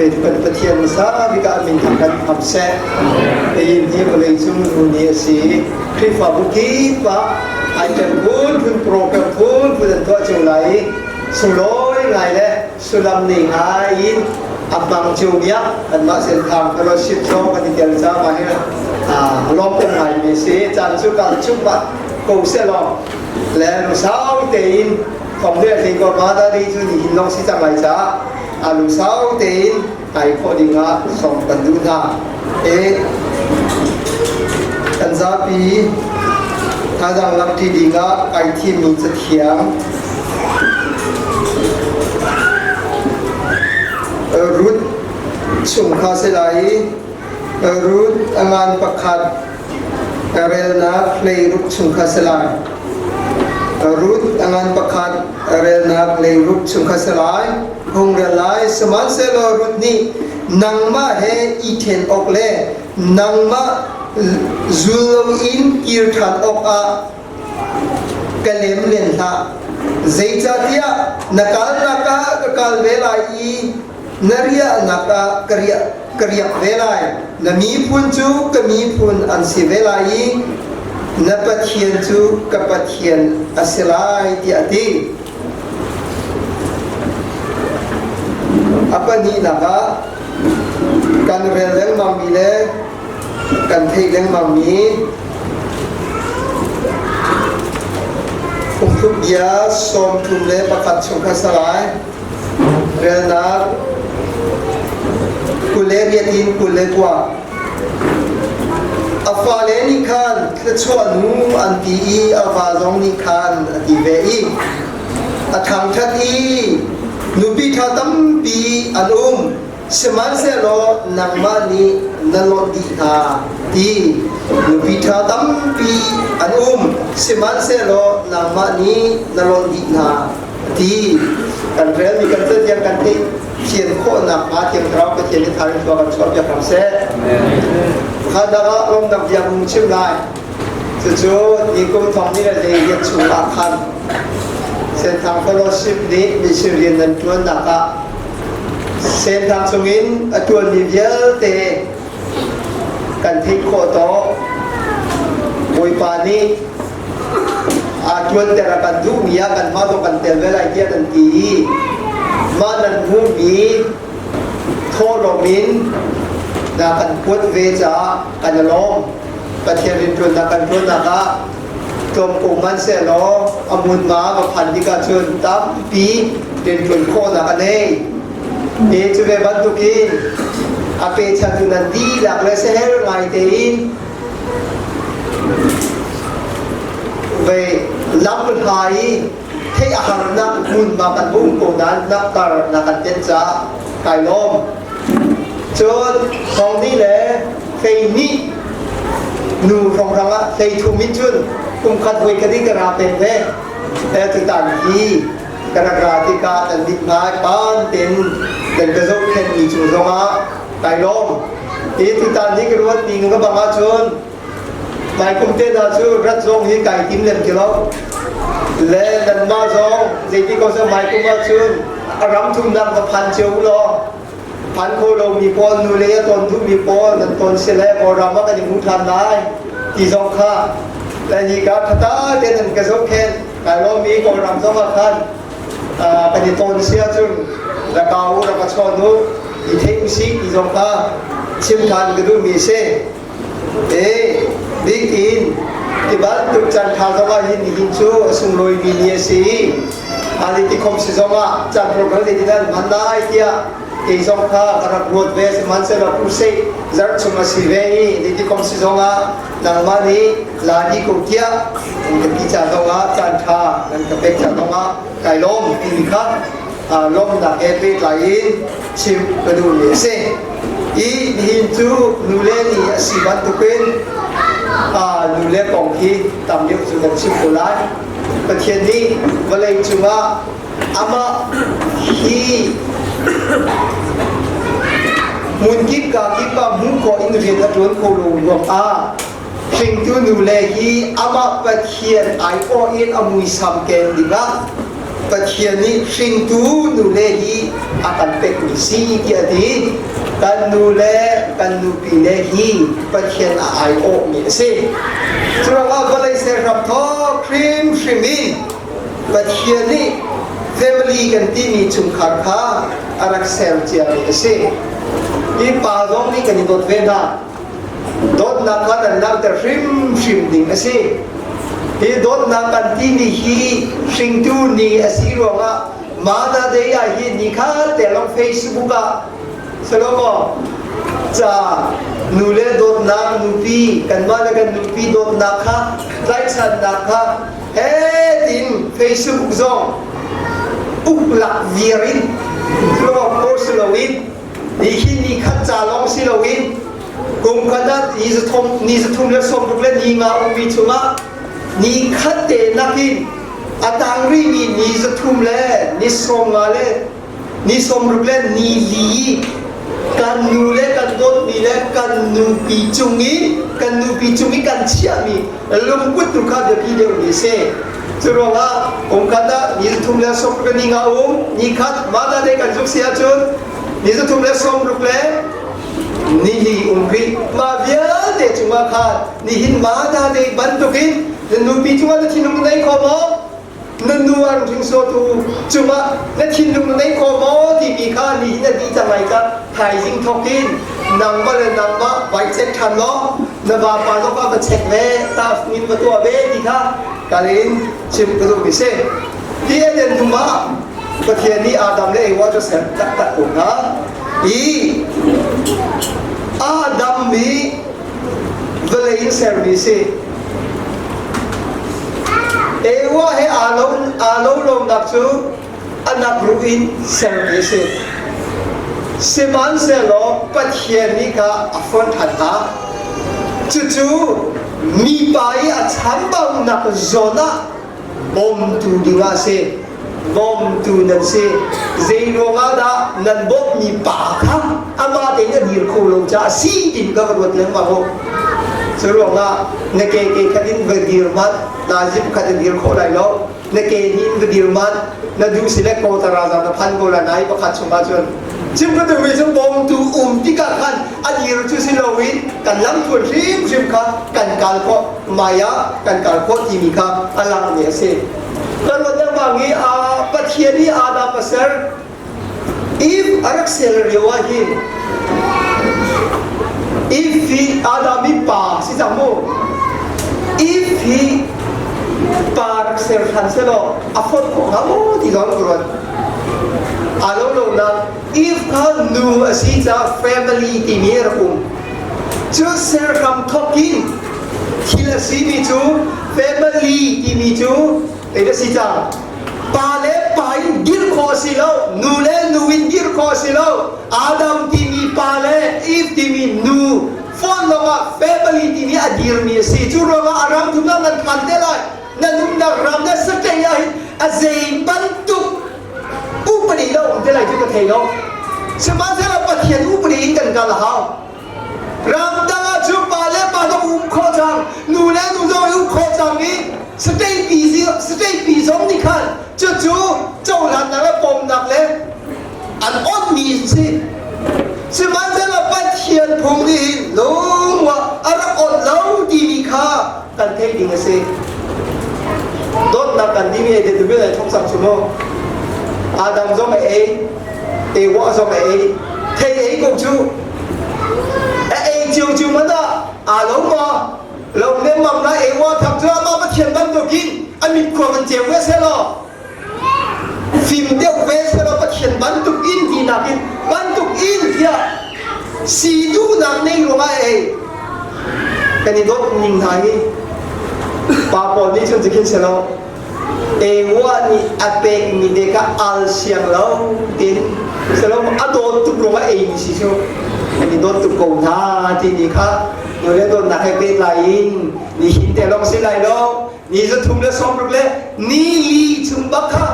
Petu kan Pathian hmasa bik ah min thang kan ham seh. Nihin hi vawlei cung nu ni a si. Khrihfabu kip ah item phunphun program phunphun an tuah cio lai i sunglawi ngai le sullam nei ngai in a hmang cio mi ah kanmah Senthang Fellowship zong kan i tel caah mah hi lawmawm ngai mi a si. Caan cu kal cukmah ko sehlaw le lungsau tein thong le hlei ko ma da dei cu nihin lawng si cang lai caah a lungsau tein kai khawh ding ah sawm kan duh hna. E kan zapi thazaang lakṭi ding ah ai thimmi cathiang Ruth chung kha si lai i Ruth a ngan pakhat relnak hleiruk chung kha si lai. Ruth a ngan pakhat relnak hleiruk chung kha si lai. Hung rel lai. Sihmanhsehlaw Ruth nih nangmah he i ṭhen awk le nangmah zul loin kir ṭhan awkah ka lem len hlah. Zeicahtiah na kalnak ah ka kal ve lai i na riahnak ah ka riak ve lai. Na miphun cu ka miphun an si ve lai i na Pathian cu ka Pathian a si lai, tiah a ti. A pahnihnak ah kan rel lengmangmi le kan theih lengmangmi phungthluk bia 31 chung kha salai relnak 28 in 29. A fale nih khan thluachuah nu an ti i a va zong nih khan a ti ve i a thangṭhat i nupi ṭha tampi an um, sihmanhsehlaw nangmah nih na lonh dih hna ti. Nupi ṭha tampi an um, sihmanhsehlaw nangmah nih na lonh dih hna ti. Kan relmi kan cathiang kan theih thian khawhnak hnga Thiang Thlarau Pathian nih tharin khua kan chuah piak hram seh. Pakhatnak ah lawmnak bia hung chim lai. Cucu ni kum thong ni le hlei riat chung ah khan Senthang Fellowship nih mission rian nan ṭuannak ah Senthang chungin a ṭuanmi vialte kan theih khawh tawh. Bawipa nih aa ṭuanter a kan duhmi ah kanmah zong kan tel ve lai tiah nan ti i mah nan hmuhmi thawhlawm in na kan kuat ve caah kan i lawm. Pathian rianṭuannak kan ṭuannak ah tlawm ko hmanhsehlaw a hmunhma va phan tikah cun tampi rianṭuan khawhnak a nei. Hi cu ve bantukin a pechantu nan dihlak le seher ngai tein vei lam hla i theih a harnak hmunhma kan um ko nain naktar na kan tenh caah kai lawm. Cun thong ni le hlei hnih nu hrawnghrang ah hlei thum in cun kum khat voi khat in ka ra peng ve. Tutan hi ka rak ra tikah nan mithmai pan tein nan ka zohkhenhmi cung zongah kai lawm. Hi tutan hi ka ruat ning ka bang ahcun Mai kum te hna cu rat zong hi kai tim lem ti lo. Le nanmah zong zeiti ko seh mai kum ahcun a ram thumnak va phan cio u law phan kho lomi pawl nu le a tawn duhmi pawl nan tawn si le Kawlram ah kan i hmu ṭhan lai ti zong kha le hi ka ṭhata te nan ka zohkhenh. Kai lawm i Kawlram zong ah khan kan i tawn si ahcun raka u raka chawn u i theih usih ti zong kha chim ṭhan ka duhmi a si. E bik in ti bantuk caan ṭha zong ah hin nihin cu a sunglawimi ni a si i ali ti khom si zong ah caan program zeitin an hman lai tiah kei zong kha ka rak ruat ve. Sihmanhsehlaw crusade zarh chung a si ve i zeiti khom si zong ah nangmah nih la dih ko tiah an ka ti ca zong ah caan ṭha nan ka pek ca zong ah kai lawm timi kha lawmhnak he pehtlai in chim ka duhmi a si. I nihin cu nule ni a si bantukin nule kong hi tam deuh cu kan chim ko lai. Pathian nih vawlei cungah amah hi hmunkip ka kip ah hmuh khawh in rian a ṭuan kho lo ruangah hringtu nule hi amah Pathian aiawh in a muisam keng dingah. Pathian nih hringtu nule hi a kan pekmi si tiah a ti. Kan nu le kan nupi le hi Pathian a aiawhmi a si. Curuangah vawlei ser hram thawk hrimhrim in Pathian nih family kan timi chungkhar kha a rak ser ciami a si. Hi pa zong nih kan i dawt ve hna. Dawtnak kha kan langhter hrimhrim ding a si. Hi dawtnak kan timi hi hringtu ni a si ruangah Mother Day ah hi ni kha te long Facebook ah Salomo ca nu le dawtnak nupi kanmah le kan nupi dawtnak kha tlaihchannak kha he tin Facebook zong uklak viar in Salomo post loin ni hi ni khat ca lawng si loin kum khat ah ni zathum ni zathum le sawmruk le ni nga ummi chungah ni khat te nakin a tang rihmi ni zathum le ni sawm nga le ni sawmruk le ni li kan nu le kan dawtmi le kan nupi cung i kan nupi cung i kan chiahmi lungput tu kha biapi deuh ni si. Cu ruangah kum khat ah ni zathum le sawmruk le ni nga um ni khat mah te kan zuk si ahcun ni zathum le sawmruk le ni li um rih. Mah vialte cungah khan nihin mah te bantukin na nupi cungah na thinlung na nei kho maw? Na nu an hringsotu cungah na thinlung na nei kho maw timi kha nihin a dih cang lai ca thaizing thawk in nangmah le nangmah vai check ṭhan law na vapa zong kha va check ve ta in va tuah ve ti kha kal in chim ka duhmi si. Hi Eden dum ah Pathian nih Adam le Ewa cu ser taktak ko hna. I Adam nih vawlei in sermi si. Ewa he aa lo aa lo lonak cu anak ruh in sermi a si. Sihmanhsehlaw Pathian nih kha a fonh ṭhan hna. Cucu mipa i a chambaunak zawn ah bawmtu dingah a si. Bawmtu nan si. Zei ruangah dah nan bawmhmi pa kha amah tein a dir kho lo caah si tin ka va ruat lengmang u. Cu ruangah na ke ke khat in va dir hmanh, nazi pakhat in dir khawh lai lo. Na ke nih in va dir hmanh, na duh si le kawtara zang na phan ko lai nai pakhat chungah cun chim ka duhmi cu bawmtu um tikah khan a dir cu si loin kan lamtluan hrimhrim kha kan kal khawh maya kan kal khawh timi kha a langmi a si. Kan ruat lengmang i Pathian i Adam a ser Eve a rak ser lio ah hin Eve hi Adam i pa si cang mu Eve hi pa rak ser hlan selaw a fonh khawh hnga maw ti zong ka ruat. Aa lo lo nak Eve kha nu a si caah family timi a rak um. Cu serhram thawk in thil a simi cu family timi cu ei a si cang. Pa le pa in dirh khawh a si lo, nu le nu in dirh khawh a si lo. Adam timi pa le Eve timi nu phone lawngah family timi a dirmi a si. Cu ruangah a ram thumnak nan phan te lai. Na nunnak ram na satei ah hin a zei bantuk upadi lo um te lai cu ka thei lo. Sihmanhsehlaw Pathian upadi in kan kal a hau. Ramdang ah cu pa le pa zong um khawh cang, nu le nu zong um khawh cang i state pi state pi zong nih khan cucu cohlannak le pawmnak le an onhmi an si. Sihmanhsehlaw Pathian phung nih hin lungwa a rak onh lo timi kha kan theih ding a si. Dawtnak kan ding e te tu thong cang chu mu. Adam zong a ei, Ewa zong a ei, thei ei ko cu. A ei cio cio man ah aa lo ma? Lo lengmang na Ewa tham cu amah Pathian bantukin a mit khua van ceu ve selaw fim deuh ve selaw Pathian bantuk in tinak in bantuk in tiah si duhnak nei ruangah ei kan i dawt ning hna hi pa pawl nih cun cikhin selaw Ewa nih a pekmi te kha al siang lo tin selaw a dawt tuk ruangah ei mi si cu kan i dawt tuk ko hna timi kha nule dawtnak he pehtlai in nihin te lawng si lai lo ni zathum le sawmruk le ni li chung bak kha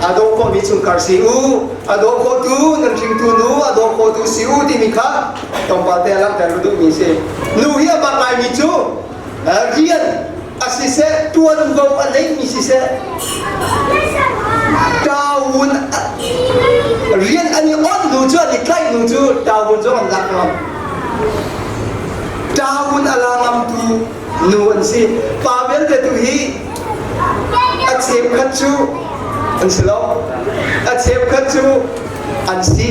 a daw khawhmi chungkhar si u a daw khawhtu nan hringtu nu a daw khawhtu si u timi kha tlawmpal te a langhter duhmi si nu hi a bak ngaimi cu rian a siseh tuanvo a neimi siseh. Tawun rian an i on nu cu an i tlaih nu cu tawun zong an lak ngam. Tawun a la ngamtu nu an si. Pa vialte tu hi a cheukhat cu an si lo. A cheukhat cu an si.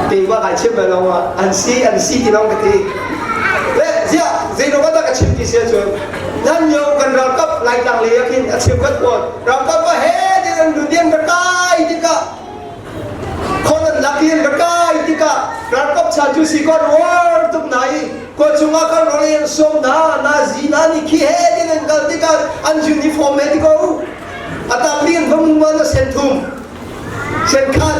Keimah kai chim bal lo ma an si an si ti lawng ka ti. Le ziah zeiruang ah dah ka chim ti si ahcun nan yo kan ralkap Laitlang lei ah khin a cheukhat pawl ralkap ah he tin an lut in ra kai tikah khon an lak in ra kai tikah ralkap cha cu si kon war tuk na i ko chungah kan rol in som na na zi na ni khi he tin an kal tikah an uniform he ti ko a tam bi an vung ma na sen thum sen khat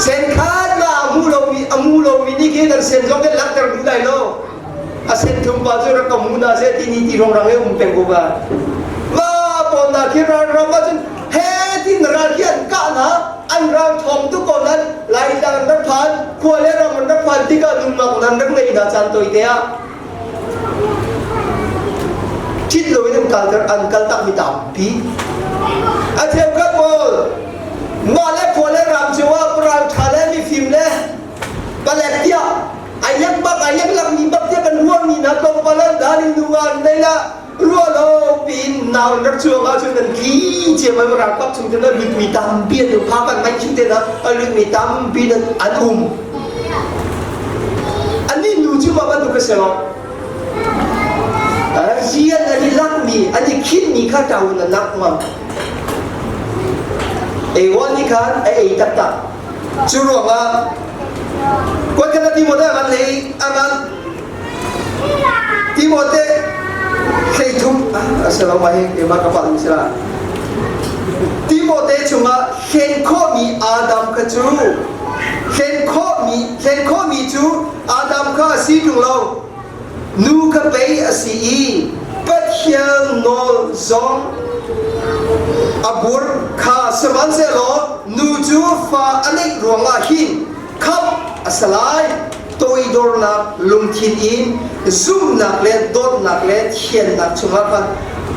sen khat ma a mu lomi a mu lomi nih khin an sen zong kan langhter duh lai lo. A sen thum pa cu rak ka mu na seh ti ni ti rong rang e um peng ko ba. Ma pawl na khi ral ram ah cun he tin ral khi an kah na an ral thawng tu ko nan Laitlang an rak phan khua le ram an rak phan tikah nungak nan rak nei na caan toi te ah Ṭhit loin an kalter an kaltak mi tampi. A cheukhat pawl mah le khua le ram cio ah ralṭha le mifim le palek tiah ai lek bak ai lek lakmi bak tiah kan ruahmi hna tlawmpal an dan in nu an nei la ruah lo piin nau an rak chuak ahcun an tli cia mai ralkap chung te na lutmi tampi an um phak an mai chung te na a lutmi tampi an um. Anih nu cu mah bantuk a si lo. Rian an i lakmi, an i khinmi kha ṭau in a lak ngam. Ewan nih khan a ei taktak. Cu ruangah kuat khan Timote a van lei a van Timote hleithum a si lo ma hi keimah ka palh mi si la. Timote chungah hlen khawhmi Adam kha cu hlen khawhmi hlen khawhmi cu Adam kha a si ṭung lo. Nu kha pei a si i Pathian nawl zong a bur kha sihmanhsehlaw nu cu fa a neih ruangah hin khamh a si lai. Toidornak lungthin in zumhnak le dawtnak le thiannak chungah khan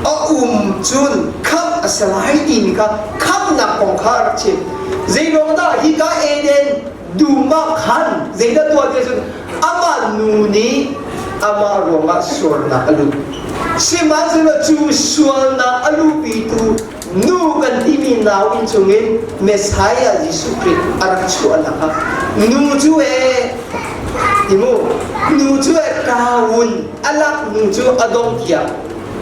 a um cun khamh a si lai timi kha khamhnak kong kha a rak chim. Zeiruang dah hika Eden dum ah khan zeidah tuah ti cun amah nu nih amah ruangah sualnak a lut. Sihmanhsehlaw cu sualnak a luhpitu nu kan timi nau inn chungin Messiah Jesuh Khrih a rak chuahnak ah nu cu e timu nu cu e ṭawun a lak nu cu a dong tiang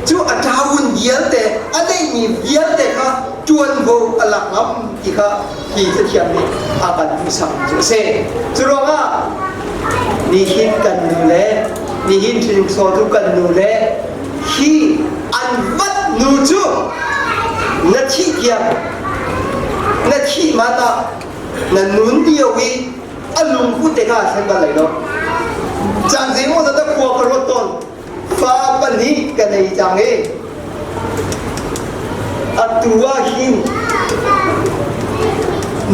cu a ṭawun vialte a neihmi vialte kha ṭuanvo a lak ngam ti kha hi cathiang nih a kan hmuhsak cu a si. Cu ruangah nihin kan nu le nihin hringsortu kan nu le hi an vat nu cu na thih tiang na thih man ah na nun lio i a lungput te kha a thlen bal lai lo. Caan zeimaw zat ah khua ka ruat tawn. Fa pahnih ka nei cang i atu ah hin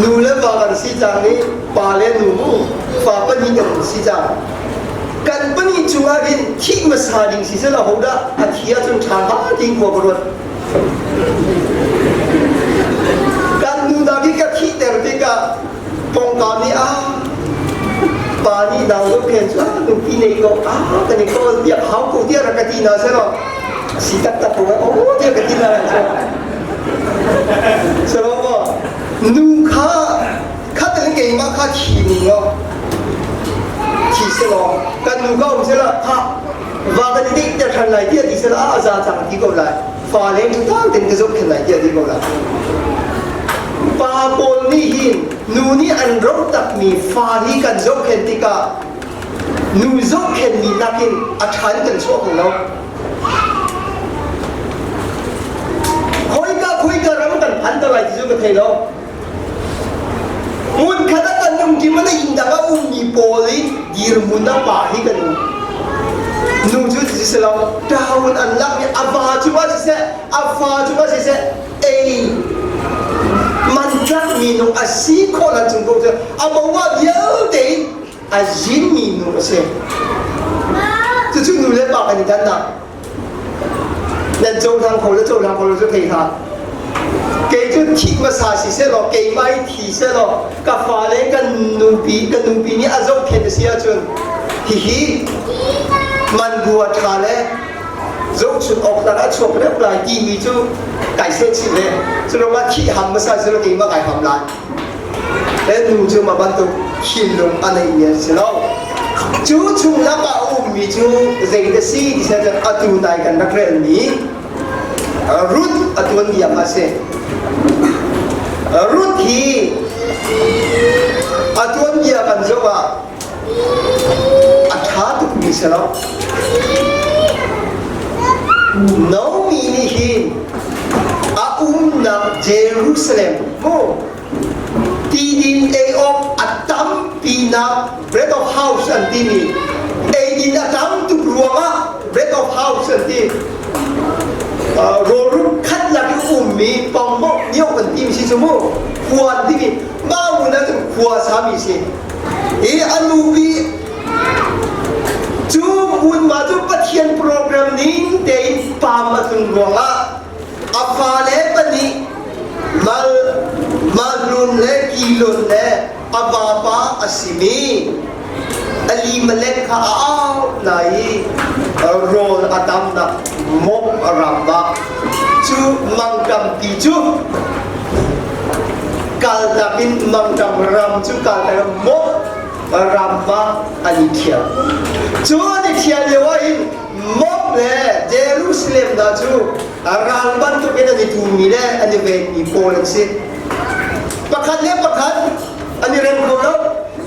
nu le va kan si cang i pa le nu mu fa pahnih kan si cang. Kan pahnih cungah hin thih hmasa ding si seh law hodah a thi ahcun ṭha hnga tiin khua ka ruat. Kan nu hna khi ka thihter tikah pawngkam nih ah pa nih nau zohkhen cu ah nupi nei ko ah kan i kawl tiah hau ko tiah rak ka ti hna selaw si taktak ko oh tiah ka ti hna lai cu selaw maw nu kha kha tan keimah kha thi ning law thi selaw kan nu ka um selaw ha va kan i deh ter than lai tiah ti selaw a za cang ti ko lai fa leng cu tang ten ka zohkhenh lai tiah ti ko lai pa pawl nih hin nu nih an ro takmi fa hi kan zohkhenh tikah nu zohkhenhmi nakin a ṭha in kan chuah kho lo khoika khoika ram kan phan te lai ti cu ka thei lo hmun khat ah kan um ṭi mana inn dang ah ummi pawl i dirhmun ah pa hi kan um nu cu ti si lo ṭaun an lak i a va cungah siseh a fa cungah siseh ei man tlakmi nung a si khawh lan chung ko cu a bo ah vialte in a zinmi nu a si cucu nu le pa kan i dannak nan cohlang kho le cohlang kho lo cu thei hlah. Kei cu. cu thih hmasa si sehlaw keimah hi thi sehlaw ka fale kan nupi ka nupi nih a zohkhenh a si ahcun hihi manbu a ṭha le zohchun awk tlak a chuak rep lai timi cu kai sehchih ve. Cu ruangah thih ham hmasa si law keimah kai ham lai. Le nu cu mah bantuk thinlung a neihmi an si lo. Cu chung lakah a ummi cu zei dah si ti seh atu nai kan rak relmi Ruth a tuanbia kha a si. Ruth hi a tuanbia kan zoh ah a ṭha tukmi si lo. Naomi nih hin a umnak Jerusalem mu tidin ei awk a tampinak bread of house an timi eidin a tam tuk ruangah bread of house an ti rawlruk khat lak i ummi pangmok nio kan timi si cu mu khua an timi mah mun ah cun khua sami si i a nupi cu hmunhma cu Pathian program ning tein pam a tlun ruangah a fale pahnih Mal Mahlun le Kilon le a vapa a simi Elimelech kha a au hna i rawl a tamnak mawk a ram ah cu mangṭampi cu kaltak in mangṭam ram cu kaltak in mawk ram ah an i thial. Cu an i thial lio ah hin Moab le Jerusalem hna cu ral bantukin an i tumi le an i venmi pawl an si. Pakhat le pakhat an i rem kho lo.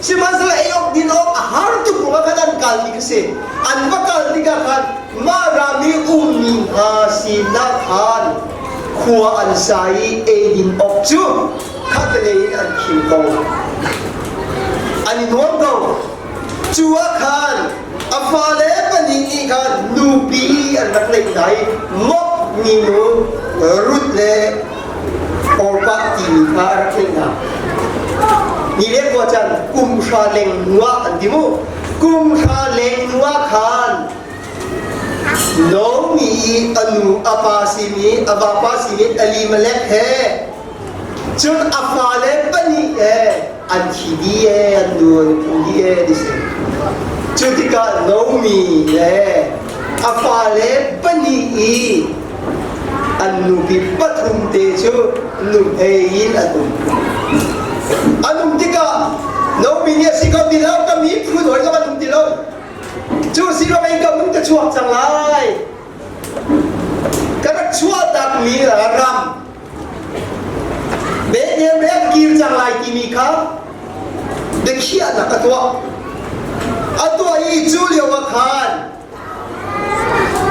Sihmanhsehlaw ei awk din awk a har tuk ruangah khan an kal ti kha si. An va kal tikah khan mah ram i ummi hna sinah khan khua an sa i eidin awk cu khatlei in an thim ko. An i nuam ko. Cu ah khan a fale pahnih nih khan nupi an rak neih hna i Moab minu Ruth le Orpah timi kha a rak neih hna. Ni le khua chan kum hra leng hnuah an ti mu. Kum hra leng hnuah khan Naomi i a nu a pa simi a vapa simi Elimelech he cun a fale pahnih he an thi dih ee an nu an phun dih ee ti si. Cu tikah Naomi le a fale pahnih i an nupi pathum te cu nuhmei in an um. An um tikah Naomi nih a si ko ti lo ka miphun hawi zong an um ti lo. Cu si lo in ka mun ka chuak cang lai. Ka rak chuahtakmi ram Bethlehem lei an kir cang lai timi kha biakhiahnak a tuah. A tuah i cu lio ah khan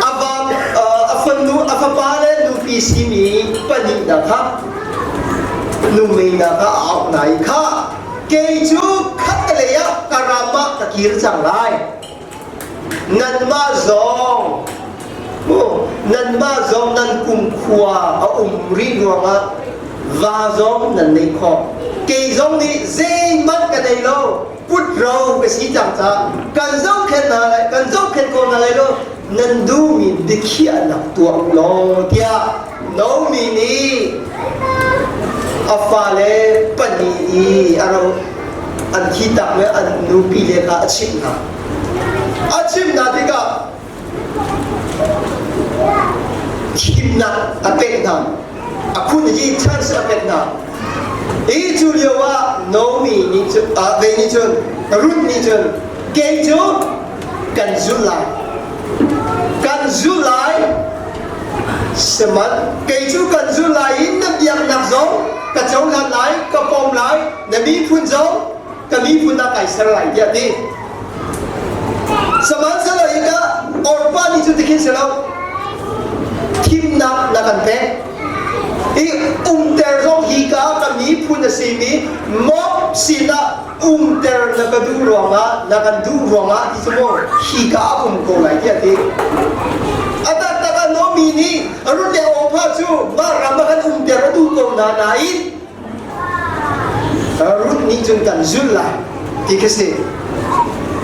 a va a fanu a fapa le nupi simi pahnihna kha numeinak ah a auh hna i kha kei cu khatlei ah ka ram ah ka kir cang lai. Nanmah zong nanmah zong nan kumkhua a um rih ruangah va zong nan nei khawh. Kei zong nih zeihmanh ka nei lo, put ro ka si cang caah kan zohkhenh hna lai, kan zohkhenh ko hna lai lo, nan duhmi biakhiahnak tuah u law tiah Naomi nih a fale pahnih i a ro an thi tak le an nupi le kha a chimh hna. A chimh hna tikah thimnak a pek hna. A khun hi chance a pek hna. Hi cu lio ah Naomi nih cun, vei nih cun, Ruth nih cun, kei cu kan zulh lai. Kan zulh lai. Sihmanh kei cu kan zulh lai i na biaknak zong ka cohlan lai, ka pom lai, na miphun zong ka miphun ah kai ser lai tiah a ti. Sihmanhsehlaw hika Orpah nih cu tikhin si lo. Thimnak na kan pek. I umter zong hika ka miphun a simi Moab sinah umter na ka duh ruangah na kan duh ruangah ti cu maw hika a um ko lai tiah a ti. A taktak ah Naomi nih Ruth le Orpah cu mah ram ah kan umter a duh ko hna nain Ruth nih cun kan zulh lai ti khi si.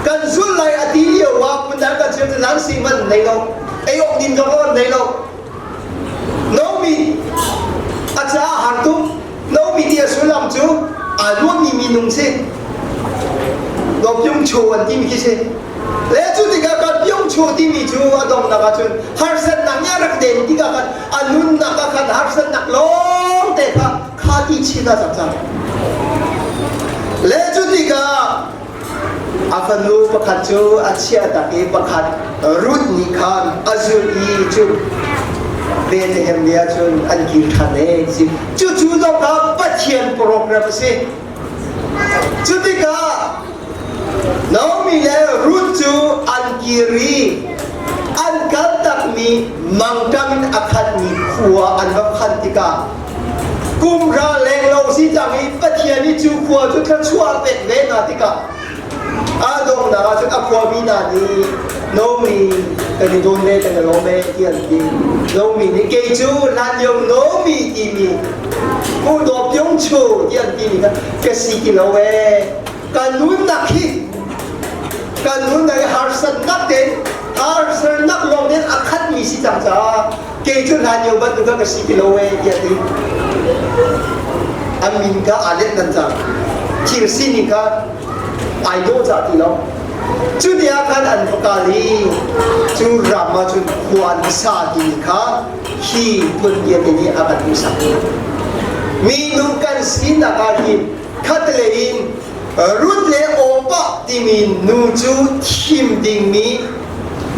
Kan zulh lai a ti lio ah phundang kan chim cu nan si man nei lo ei awk din zong an nei lo. Naomi a caah har tuk. Daw Pyung Chu an timi khi si. Le cu tikah kan Pyung Chu timi cu a donghnak ahcun harsatnak nih a rak den tikah khan a nunnak ah khan harsatnak lawng te kha kha ti chin a cang cang. Le cu tikah a fanu pakhat cu a chiah tak i pakhat Ruth nih khan a zulh i cu Bethlehem lei ahcun an kir ṭhan ee ti. Cucu zong kha Pathian program a si. Cu tikah Naomi le Ruth cu an kir i an kaltakmi mangṭam in a khatmi khua an va phanh tikah kum ra leng lo si cang i Pathian nih cu khua cu thluachuah a pek ve hna tikah a donghnak ah cun a khuami hna nih Naomi kan i dawn ve kan i lawm e ti an ti. Naomi nih kei cu hlanlio Naomi timi Pu Daw Pyung Chu ti an timi kha ka si ti lo ee. Ka nunnak hi ka nunnak hi harsatnak tein harsatnak lawng tein a khatmi si cang caah kei cu hlanlio bantuk kha ka si ti lo ee tiah ti. A min kha aa let nan cang. Thil sining kha ai dawh cah ti lo. Cu ni ah khan an va kal i cu ram ah cun khua an sa timi kha hi tuanbia te nih a kan hmuhsak. Minung kan sinak ah hin khatlei in Ruth le Orpah timi nu cu thim dingmi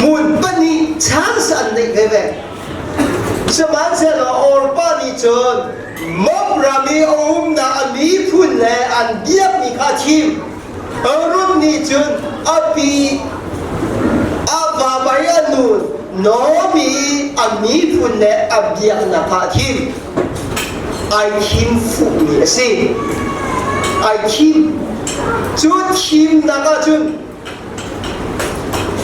hmun pahnih chance an neih veve. Sihmanhsehlaw Orpah nih cun Moab ram i a umnak a miphun le an biakmi kha a thim. Ruth nih cun a pi a vapa i a nu Naomi i a miphun le a biaknak kha a thim. Ai thim fuhmi a si. Ai thim. Cu thimnak ahcun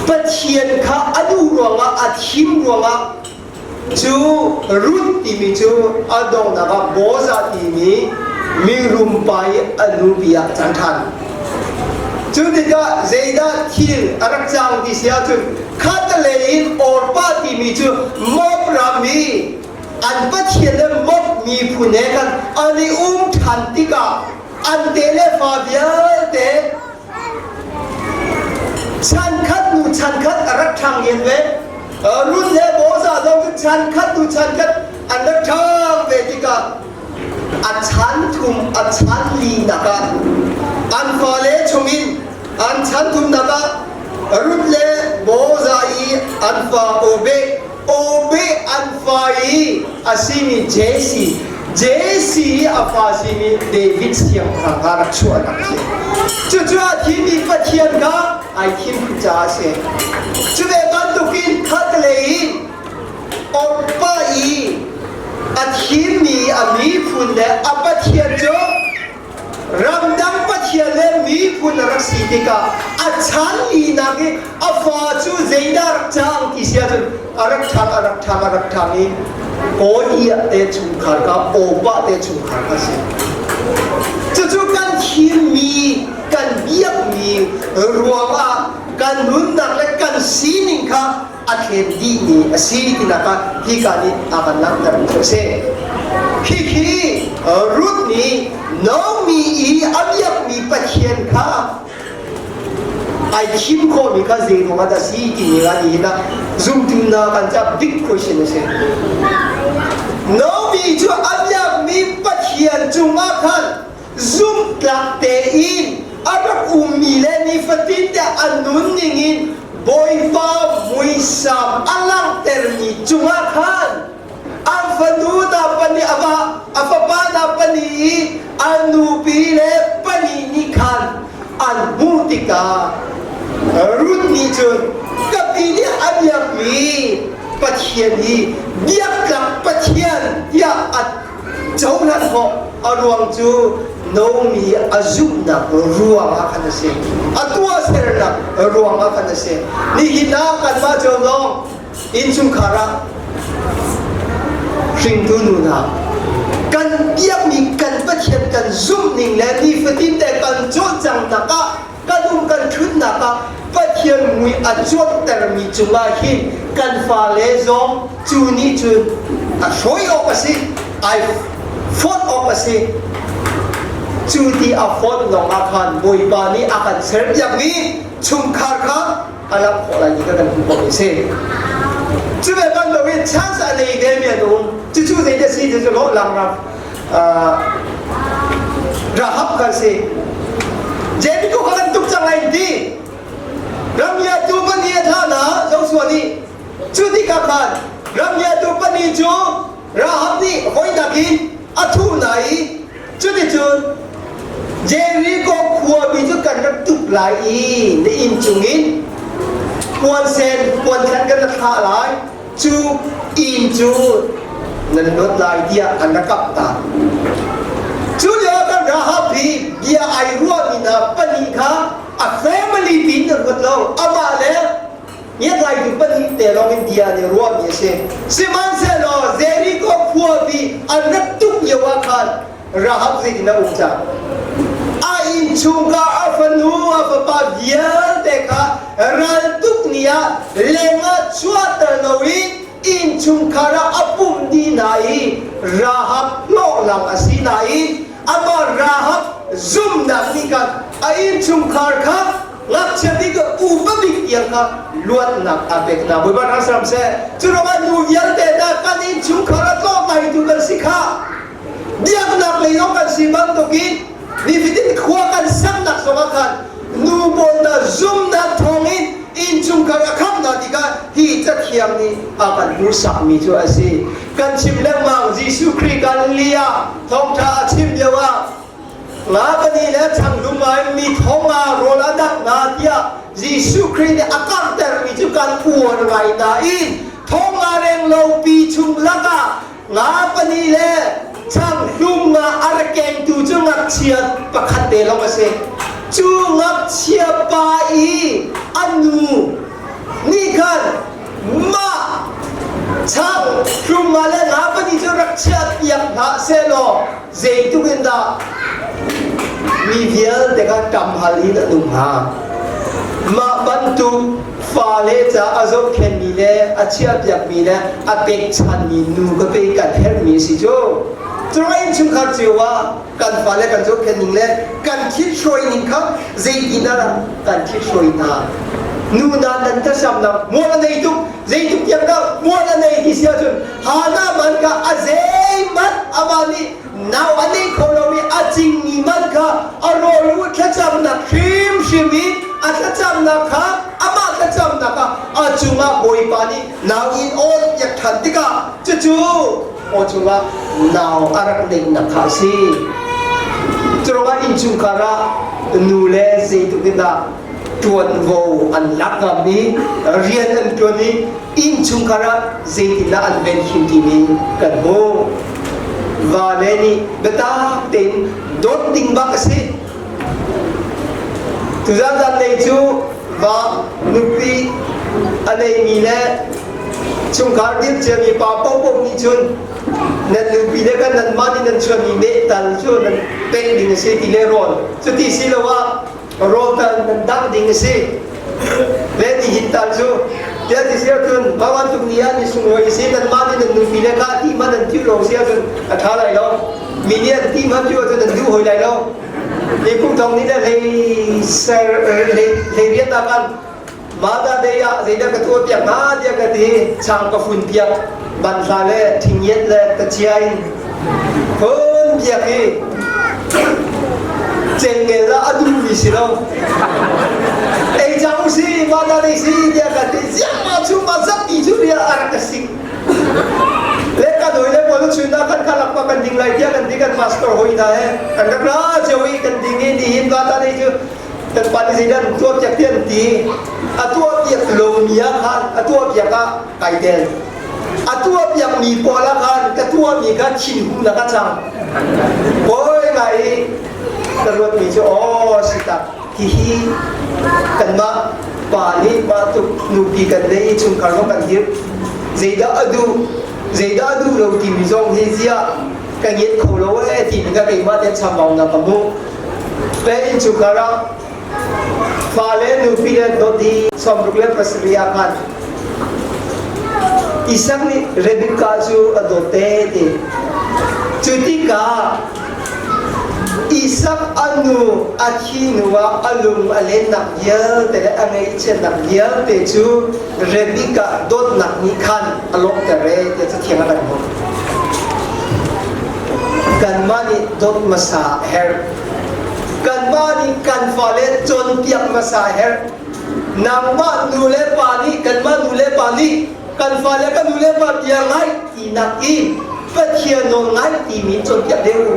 Pathian kha a duh ruangah a thim ruangah cu Ruth timi cu a donghnak ah Boaz timi mirum pa i a nupi ah a cang ṭhan. Cu tikah zeidah thil a rak cang ti si ahcun khatlei in Orpah timi cu Moab ram i an pathian le Moab miphun he khan an i um ṭhan tikah an te le fa vialte Chankhat hnu chankhat a rak ṭhang len ve. Run le Boza zong cu chankhat hnu chankhat an rak ṭhang ve tikah a chan thum a chan linak ah an fale chungin an chan thumnak ah Ruth le Boza i an fa Obe Obe an fa i a simi Jesse Jesse i a fa simi David siangpahrang kha rak chuahnak a si. Cucu a thimi Pathian kha ai thim caah a si. Cu ve bantukin khatlei in Orpah i a thimmi a miphun le a Pathian cu ramdang pathian le miphun a rak si tikah a chan linak i a fa cu zeidah rak cang ti si ahcun a rak ṭhang a rak ṭhang a rak ṭhang i Kawliah te chungkhar kha Opa te chungkhar kha si. Cucu kan thimmi kan biakmi ruangah kan nunnak le kan sining kha a thlen dihmi a si tinak ah hika nih a kan langhter cu a si. Khikhi Ruth nih Naomi i a biakmi Pathian kha ai thim khawhmi kha zei ruangah dah si timi nga nihin ah zumtu hna kan caah big question a si. Naomi cu a biakmi Pathian cungah khan zumhtlak tein a rak ummi le nifatin te a nunning in Bawipa muisam a langhtermi cungah khan an fanu hna pahnih a va a fapa hna pahnih i an nupi le pahnih nih khan an hmuh tikah Ruth nih cun ka pi nih a biakmi Pathian hi biaktlak Pathian tiah a cohlan khawh a ruang cu Naomi a zumhnak ruangah khan a si. A tuahsernak ruangah khan a si. Nihin ah kanmah cio zong innchungkhar ah hringtu nu hna kan biakmi kan Pathian kan zumhning le nifatin te kan cawlcanghnak ah kan um kan ṭhutnak ah Pathian mui a cuantermi cungah hin kan fale zong cu nih cun a hruai awk a si, ai fonh awk a si. Cu ti a fonh lawng ah khan Bawipa nih a kan serpiakmi chungkhar kha a lamh khawh lai ti kha kan hmuh khawh a si. Cu ve bantukin chance a nei ve mi an um. Cucu zei si ti cu lang ram Rahab kha si. Jericho kha kan tuk cang lai ti. Ramriatu pahnih a thlah hna Joshua nih. Cu tikah khan ramriatu pahnih cu Rahab nih hawinak in a thuh hna i cuticun Jericho khuami cu kan rak tuk lai i na inn cungin puansen puanthlan kan rak thlah lai cu inn cu nan luat lai tiah an rak kap ta. Cu lio ah kan Rahab hi bia ai ruahmi hna pahnih kha a family pin an ruat lo amah le Ngiathlaitu pahnih te lawng in bia nih ruahmi a si. Sihmanhsehlaw Jericho khuapi an rak tuk lio ah khan Rahab zeitin a um cang? A innchungkhar a fanu a fapa vialte kha raltuk ni ah lengah chuahter loin innchungkhar ah a pumh dih hna i Rahab hlawhlang a si nain amah Rahab zumhnak nih khan a innchungkhar kha ngakchia bik upa bik tiang kha luatnak a pek hna. Bawipa thang saram seh. Cu ruangah nu vialte hna kan innchungkhar a tlawmlaitu kan si kha biaknak lei zong kan si bantukin nifatin khua kan saknak zongah khan nu pawl hna zumnak thawngin innchungkhar a khamh hna tikah hi cathiang nih a kan hmuhsakmi cu a si. Kan chim lengmang Jesuh Khrih Galilee ah thawngṭha a chim lio ah Nga pahnih le changdum in mi thong ah rawl a dangh hna tiah Jesuh Khrih nih a karhtermi cu kan uar ngai nain thong nga reng lo pi chung lakah nga pahnih le changhlum nga a ra kengtu cu ngakchia pakhat te lawng a si. Cu ngakchia pa i a nu nih khan mah chang hlum nga le nga pahnih cu rak chiah piak hna sehlaw Zeitluk in dah mi vialte kha ṭamhal in an um hnga? Mah bantuk fale ca a zohkhenhmi le a chiahpiakmi le a pekchanmi nu ka pei kan herhmi a si cu. Curuang innchungkhar cio ah kan fale kan zohkhenh ning le kan thithruai ning kha zeitindah kan thithruai hna? Nu hna nan thlasamnak mual a nei tuk, zeitluk tiang dah mual a nei ti si ahcun Hana man kha a zeihmanh amah nih nau a nei kho lomi a cingmi man kha a rawl u thlacamnak hrimhrim in a thlacamnak kha amah thlacamnak ah a cungah Bawipa nih nau in awl piak ṭhan tikah cucu aw cungah nau a rak neihnak kha a si. Curuangah innchungkhar ah nu le zeitluk in dah ṭuanvo an lak ngam i rian an ṭuan i innchungkhar ah zeitindah an venhim timi kan hmuh. Vale nih biatak tein dawt ding bak a si. Tuzan zanlei cu va nupi a neimi le chungkhar dirh ciami pa paohpaoh nih cun nan nupi le kan nanmah nih nan chuanmi meh tal cu nan pek ding a si ti le rawl cuti si lo ah rawl tal nan dangh ding a si le nihin tal cu tiah ti si ahcun mah bantuk ni ah ni sunglawi si nanmah nih nan nupi le kha ti hmanh nan tiu lo si ahcun a ṭha lai lo mi nih an ti hmanh tiu ahcun nan duh hoi lai lo ni kum thong ni le hlei ser hlei hlei riat ah khan mah day ah zeidah ka tuah piak hnga tiah ka ti chang ka fun piak banhla le thingyiat le tachia in phun piak i cengel ah a duhmi si lo ei cang si mah da dei si tiah ka ti ziang ma chu ma zat ti chu ria a rak ka sik le ka doi le pawl chun na kan kha lakpa kan ding lai tiah kan ti kan pastor hoi hna he kan rak ra cio i kan ding i nihin va ta dei cu kan pa nih zeidah an tuah piak ti an ti a tuah piak lomi ah khan a tuah piak ah kai tel a tuah piak mi pawl ah khan ka tuah mi kha thinhu na ka cang kawi ngai i ka ruat mi cu aw si tak hihi kanmah pa nih mah tuk nupi kan nei i chungkhar zong kan dirh zeidah a duh zeidah a duh lo timi zong hi ziah ka ngiat kho lo ee timi kha keimah ten chambau na ka hmuh Pe innchungkhar ah fale nupi le dawt hi 67 ah khan Isak nih Rebekah cu a dawt te ti. Cu tikah Isak a nu a thi hnuah a lung a lennak vialte le a ngaihchiatnak vialte cu Rebekah dawtnak nih khan a lawmhter e tiah Cathiang ah kan hmuh. Kanmah nih dawt hmasa a herh. Kanmah nih kan fale cawnpiak hmasa a herh. Nangmah nu le pa nih kanmah nu le pa nih kan fale kan nu le pa bia ngai tinak i Pathian nawl ngai timi cawnpiak deuh u.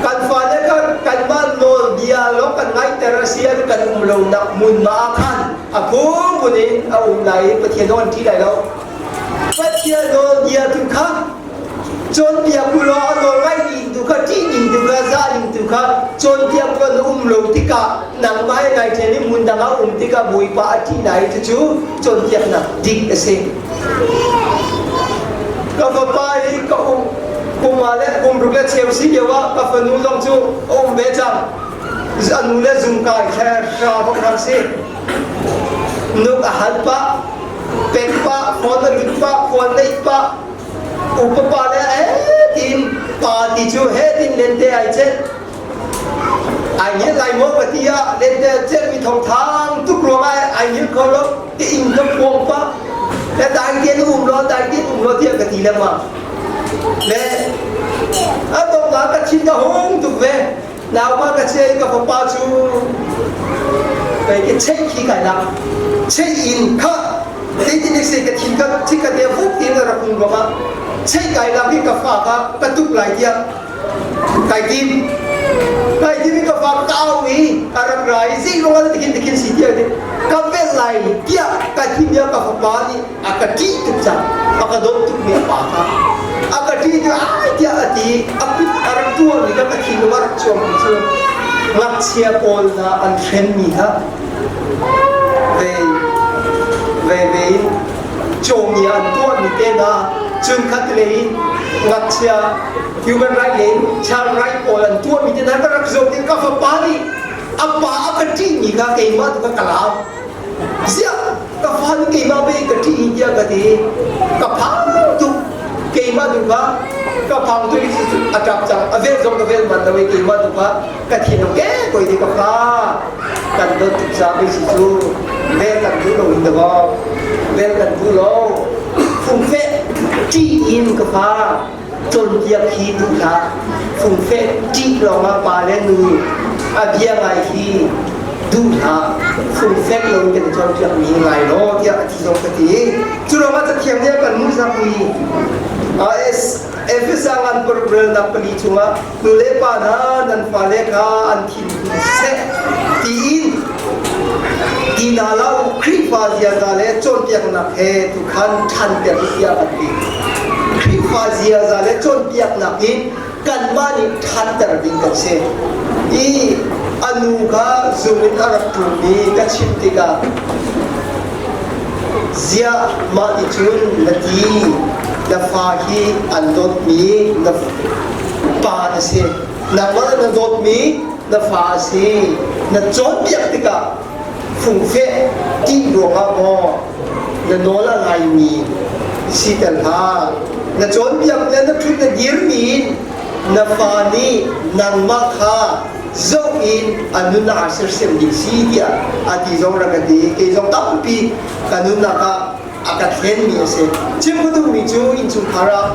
Kan fale kha kanmah nawl bia lawng kan ngaihter a si ahcun kan um lonak hmunhma ah khan a phunphun in a um lai i Pathian nawl an ṭih lai lo. Pathian nawl bia tu kha cawnpiak u law a nawl ngaih ding tu kha ṭih ding tu kha zah ding tu kha cawnpiak u law na um lo tikah nangmah he nai ṭhen i hmun dang ah um tikah Bawipa a ṭih lai cucu cawnpiaknak dik a si. Ka fapa hi ka um kum ah le kum ruk le cheu si lio ah ka fanu zong cu a um ve cang. A nu le zungkai thla hra bak rak si. Nuk a hal pah, pek pah, phone a lut pah, khual neih pah, upa pa le eh tiin pa ti cu he tin lente ai chet. Ai ngil lai maw ka ti ah lente chet mi thong thang tuk ruang ah ai ngil kho lo ti inn ka phuang pah. Le dai tein um lo, dai tein um lo tiah ka ti lengmang. Le a donghnak ka thin ka hung tuk ve. Naupa ka chia i ka fapa cu kei ke cheih khi kai lak. Cheih in kha zeitin se ka thin ka thi ka te fuk tin rak hung ruangah cheih kai lak i ka fa kha ka tuk lai tiah kai tim. Kai tim i ka fa ka au i a rak ra i zei ruangah tikin tikin si tiah ka velh lai tiah ka thin bia ka fapa nih a ka ṭih tuk cang a ka dawt tukmi a pa kha a ka ṭih tuk ai tiah a ti a kut a rak tuahmi kha ka thinlung a rak chuangmi cu ngakchia pawl hna an hrenmi kha ve ve ve in cawmi an tuahmi te hna cun khat lei in ngakchia human right lei in child right pawl an tuahmi te hna ka rak zoh ding ka fapa nih a pa a ka ṭihmi kha keimah tu kha ka lau Ziah ka fa nih keimah ve ka ṭih hi tiah ka ti. Ka phang tuk. Keimah tu kha ka phang tuk i a ṭap cang. A vel zong ka vel man lo i keimah tu kha ka thin ke koi ti ka fa kan dawt tuk ca mi si cu vel kan duh lo in dawh vel kan duh lo fungfeh ṭih in ka fa cawnpiak hi duh hlah fungfeh ṭih lawngah pa le nu a bia ngai hi duh hlah fungfek lo kan cawnpiak mi ngai law tiah a ti zong ka ti cu ruangah cathiang nih a kan hmuhsakmi Efesa ngan paruk pali chungah nu le pa hna nan fale kha an thin hun seh tiin ti hna lo Khrihfa ziaza le cawnpiaknak he tukhan ṭhanter tiah kan ti. Khrihfa ziaza le cawnpiaknak in kanmah nih ṭhanter ding kan si. I a nu kha zung in a rak ṭum i ka chimh tikah ziah mah ti cun na ti na fa hi an dawtmi na pa na si nangmah na dawtmi na fa a si na cawnpiak tikah fungfeh ṭih ruangah maw na nawl a ngaimi siter hlah na cawnpiak le na ṭhut na dirmi in na fa nih nangmah kha zoh in a nun aa sersiam ding si tiah a ti zong rak ka ti kei zong tampi ka nunnak ah a ka thlenmi a si chim ka duhmi cu innchungkhar ah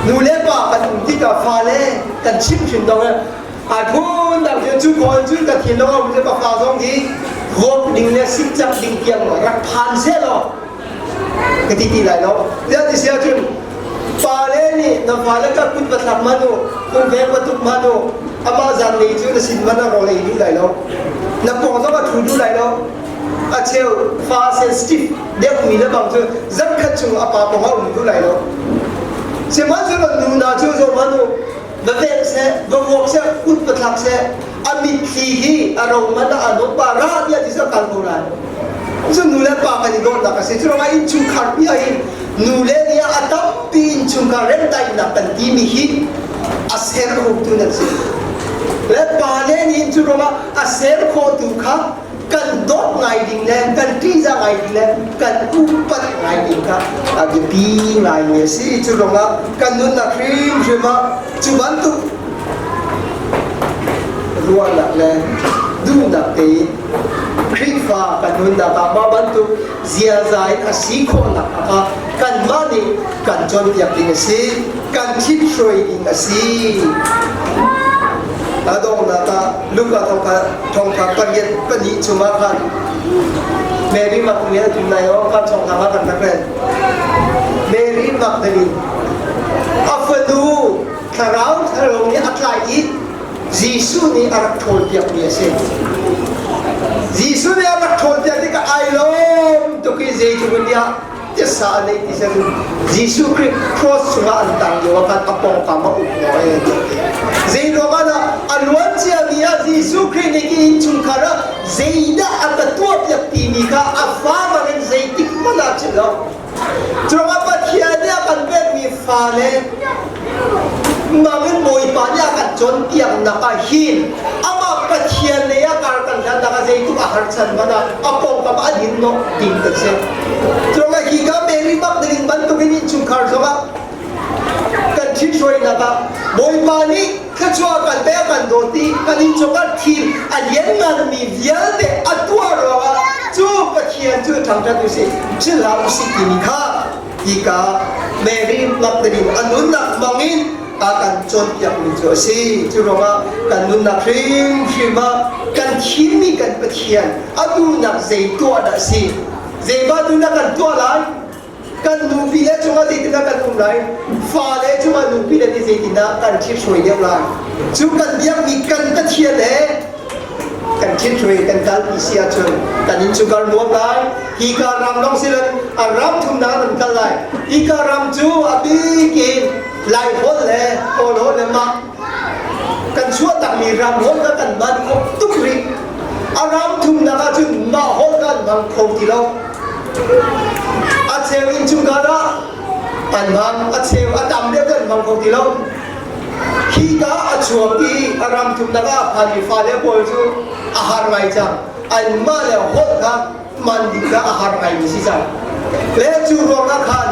nu le pa kan um tikah fale kan chim hrim dong a phun dang cu cu kawl cu ka thinlung a um cu ka fa zong hi vuak ding le sikcak ding tiang rak phan seh law ka ti ti lai lo tiah ti si ahcun pale nih na fale ka kut va thlak man u kum veng va tuk man u amah zan nei cu na sin man a rawl ei duh lai lo na pawng zong a thu duh lai lo a cheu fa sensitive deuh mi le bang cu zarkhat chung a pa pawng a um duh lai lo sihmanhsehlaw nu hna cu zo man u va velh seh va vuak seh kut va thlak seh a mitthli hi a ro man ah a pa ra tiah ti cu kal ko lai cu nu le pa kan i dawtnak a si cu ruangah innchungkhar pi ah hin nu le nih a tampi innchungkhar remdaihnak kan timi hi a ser khotu nan si le pa le nih cu ruangah a ser khawhtu kha kan dawt ngai ding le kan ṭihzah ngai ding le kan upat ngai ding kha a biapi ngaimi a si. Cu ruangah kan nunnak hrimhrim ah cu bantuk Ruahnak le duhnak tein Khrihfa kan nunnak ah mah bantuk ziaza in a si khawhnak kha kanmah nih kan cawnpiak ding a si, kan ṭhithruai ding a si. A donghnak ah Luka thongkha pariat pahnih chungah khan Mary Magdalene a tum lai o kan chong hna kan rak rel. Mary Magdalene a fanu thlarau thalo nih a tlai i Jesuh nih a rak ṭhawlpiakmi a si. Jesuh nih a rak ṭhawlpiak tikah ai lawm tuk i zeitluk in tiah tisa a neih ti si Jesuh Khrih cross cungah an tang lio ah khan a pawngkam a um naw e zei ruangah dah a luan ciami ah Jesuh Khrih nih ki innchungkhar ah zeidah a ka tuahpiak timi kha a fa bangin zeitik hmanh ah chim lo. Curuangah Pathian nih a kan pekmi fale mangin Bawipa nih a kan cawnpiaknak ah hin amah Pathian lei ah kar kan hlannak ah zeitluk a har chan hmanh ah a pawngkam ah a din nawh ding kan si. Curuangah hi ka Mary Magdalene bantukin innchungkhar zongah kan ṭhithruainak ah Bawipa nih thluachuah kan pek kan dawt i kan innchungkhar thil a liannganmi vialte a tuah ruangah cu Pathian cu thangṭhat usih thil hlah usih timi kha hika Mary Magdalene a nunnak hmangin a kan cawnpiakmi cu a si. Cu ruangah kan nunnak hrimhrim ah kan thimmi kan Pathian a duhnak zei tuah dah a si? Zei ba duhnak kan tuah lai? Kan nupi le cungah zeitindah kan um lai? Fale cungah nupi le nih zeitindah kan ṭhithruai deuh lai? Cu kan biakmi kan Pathian he kan ṭhithruai kan kalpi si ahcun kan innchungkhar nuam lai. Hika ram lawng si loin a ram thumnak an kal lai. Hika ram cu a bik in Lai holh le Kawl holh le mah kan chuahtakmi ram holh kha kan man khawh tuk rih. A ram thumnak ahcun mah holh kha an hmang kho ti lo. A cheu innchungkhar ah an hmang, a cheu a tam deuh kan hmang kho ti lo. Hika a chuak i a ram thumnak ah a phanmi fale pawl cu a har ngai cang. Anmah le holh kha man ding kha a har ngaimi si cang. Le cu ruangah khan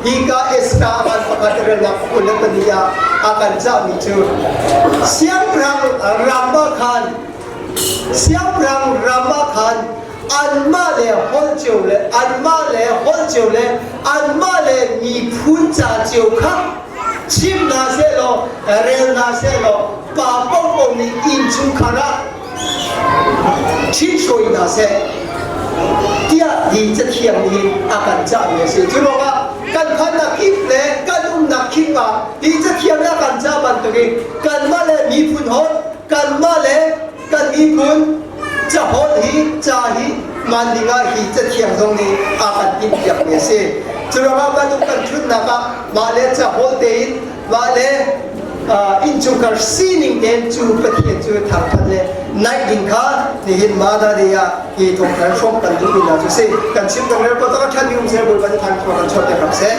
hika Esther a kan pakhat relnak 22 ah a kan cahmi cu siangpahrang ram ah khan siangpahrang ram ah khan anmah le holh cio le anmah le holh cio le anmah le miphun ca cio kha chim hna sehlaw rel hna sehlaw pa paohpaoh nih innchungkhar ah ṭhithruai hna seh tiah hi cathiang nih a kan cahmi a si. Cu ruangah kan phannak kip le kan umnak kip ah hi cathiang nih a kan cah bantukin kanmah le miphun holh kanmah le kan miphun caholh hi ca hi man dingah hi cathiang zong nih a kan timhpiakmi a si. Cu ruangah bantuk kan ṭhutnak ah mah le caholh tein mah le innchungkhar sining tein cu Pathian cu thangṭhat le naih ding kha nihin Mada Day ah hi thawngthar hrawm kan duhmi hna cu si. Kan chim kan rel ko tak a ṭhatmi um seh Bawipa nih than khua kan chuah piak ram seh.